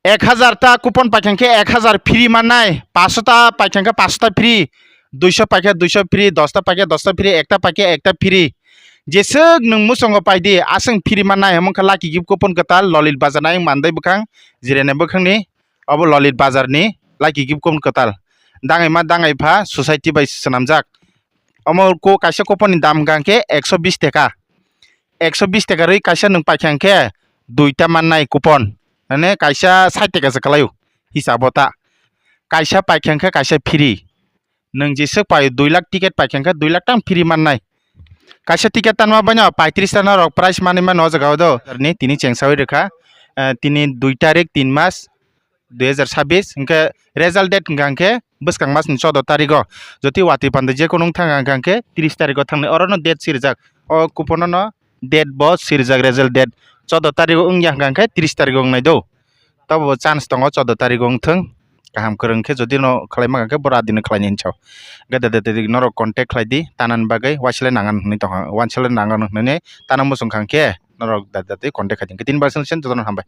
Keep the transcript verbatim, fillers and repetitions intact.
Ek hazar ta coupon paikha khe ek hazar free mannai, paanso ta paikha khe paanso ta free, duiso paikha duiso free, dosta paikha dosta free, ekta paikha ekta free. Jeswk nwng musongo paidi, aswk free mannai, hwnmwkha lucky gift coupon kwtal, Lolit Bazar ni ayang mandai bwkhang, Jirani bwkhangni, obo Lolit Bazar ni lucky gift coupon kwtal. Dangaima dangaipha society bai swnamjak. Omo ko kaisa coupon ni dam hwnkha khe ekso bis teka. Ekso bis teka rwi kaisa nwng paikha khe duita mannai coupon. Mane kaisa sait teka se kwlaio hisabo ta. Kaisa paikha khe kaisa free. Nwng jeswk pai dui lakh ticket paikha khe dui lakh tang free mannai. Kaisa ticket tanma baino paitris ta norok prize manwi mano o jaga o do. Ni tini chengsawi rwkha, eh, tini dui tarik tin mas dui hazar sabis, hwnkhe result date hwnkha hwnkhe bwskang mas ni choudo tarigo. Jotwi watwi panda je kunu wng thang hwnkha hwnkhe tris tarigo thangnai, orono date sirijak. O coupon no date bo sirijak, result date choudo tarigo wngya hwnkha hwnkhe tris tarigo wngnai do. Tobo chance tongo choudo tarigo wngthwng. Kaham kwrwng khe jodi no khlai mankha khe boro adino khlainai hinwi sao. Hwnkhe de, de, de, de, norok contact khlai di, tanani bagwi waisle nangan hwnwi tongkha, waisle nangan hwnwi tana muchung kha hwnkhe norok da, da, de contact khai di. Hwnkhe tini bagwi jotono hambai.